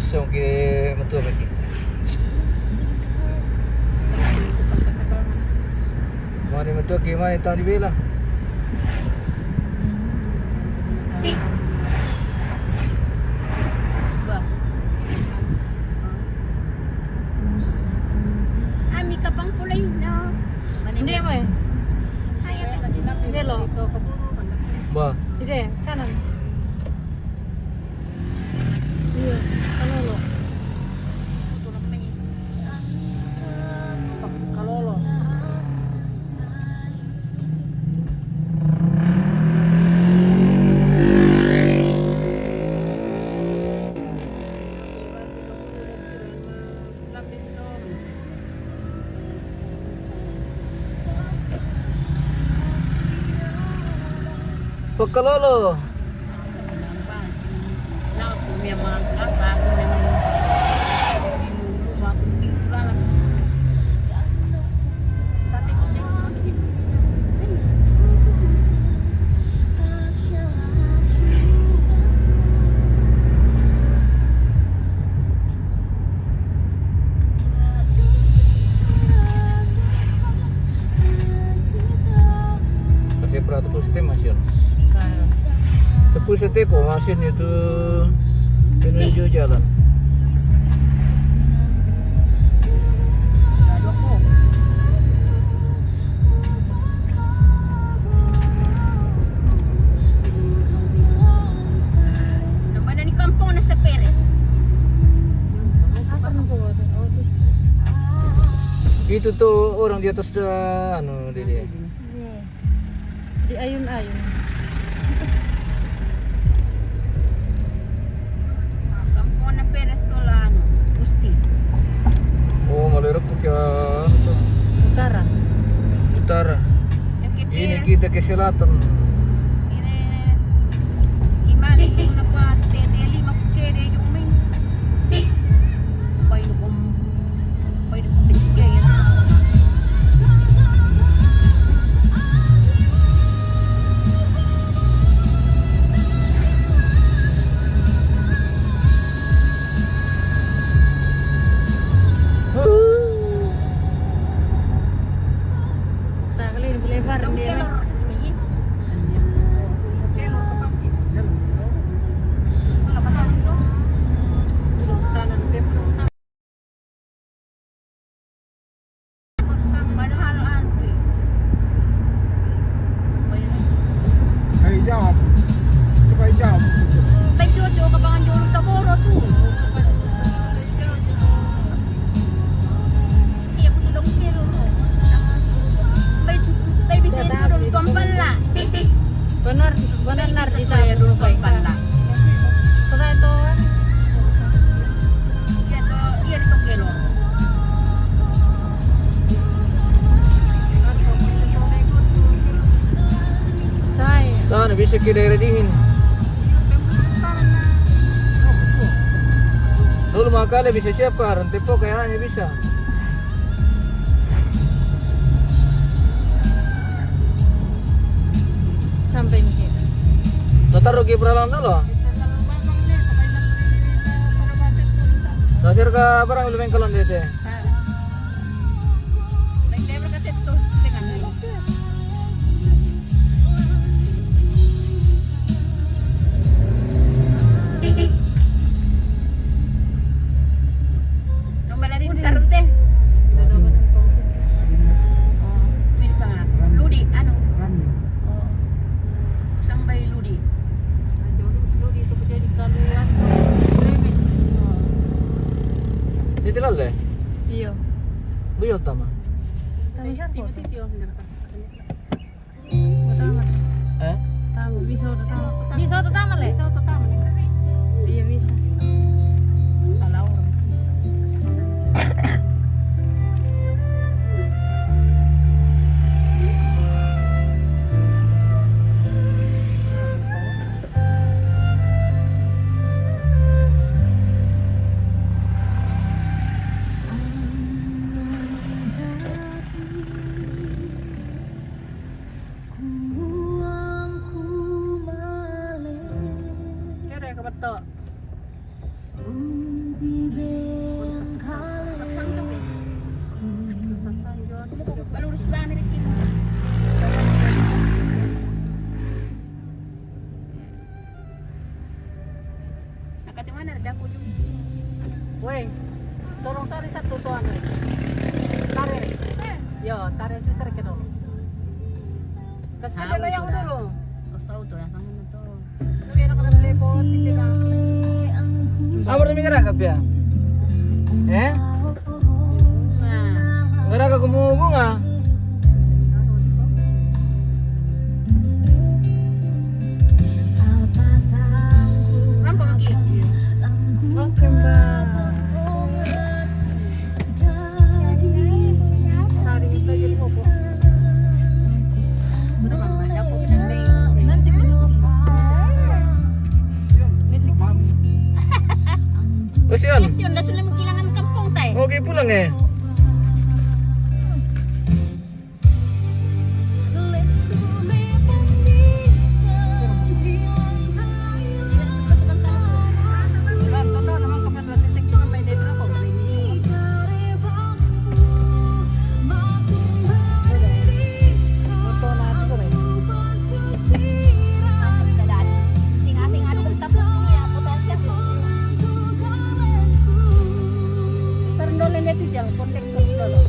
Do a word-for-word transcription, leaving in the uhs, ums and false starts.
Song ke matua bagi. Mani matua ke mani tau di bela. Ami kapang pulay na. Hindi mo eh. Belo. Ba. Hindi, kanan. Iya, kalolo. Kalolo. Pakalolo. Kasi pra tu pusat masih. Tepuk sete ko masih itu menuju jalan. Itu tuh orang di atas, eh, anu, Dede. Iya. Di ayun-ayun. Kampuan na Perez Solano, Gusti. Oh, malirap ko kaya, ano to? Utara. Utara. Ini kita ke selatan. Ini, ini, ini. Imali ko na pa, tete, lima ko kede yung may. Bay na kong Ay, jawab. Coba jawab. May jojo ka ba nga jojo sa boro tu? Iya, ko tulong siro mo. May, may bisita tulong kampala. Benar, benar, Nardi, saya dulu kampala. Sudah itu. Sana bisa ke daerah dingin. Dulu makanya bisa siapa, rantai po kayaknya bisa. Sampai nih. Tatar rugi peralang dulu. Sasir ke barang lebih kalau dia teh. Ludi, anu. Oh. Sang bay Ludi. Ludi itu jadi kaluan. Dito lang, eh. Iyo. Buyo tama. Tama siya po. Eh? Tama, bisa to tama. Bisa to tama, le. Bisa to tama, le. Iya, bisa. Salah orang. Kasih dia layang dulu. Kau tahu tu lah, tangan tu. Amor na mi gara ka pia. Eh? Gara ka kumu bunga. Rampa kaki. Oke, Mbak. Sari kita di popo. Nanti minum. Kasihan. Kasihan dah sudah mengkilangan kampung, tay. Okay pulang eh. Pero no le meto ya, ponte con todo.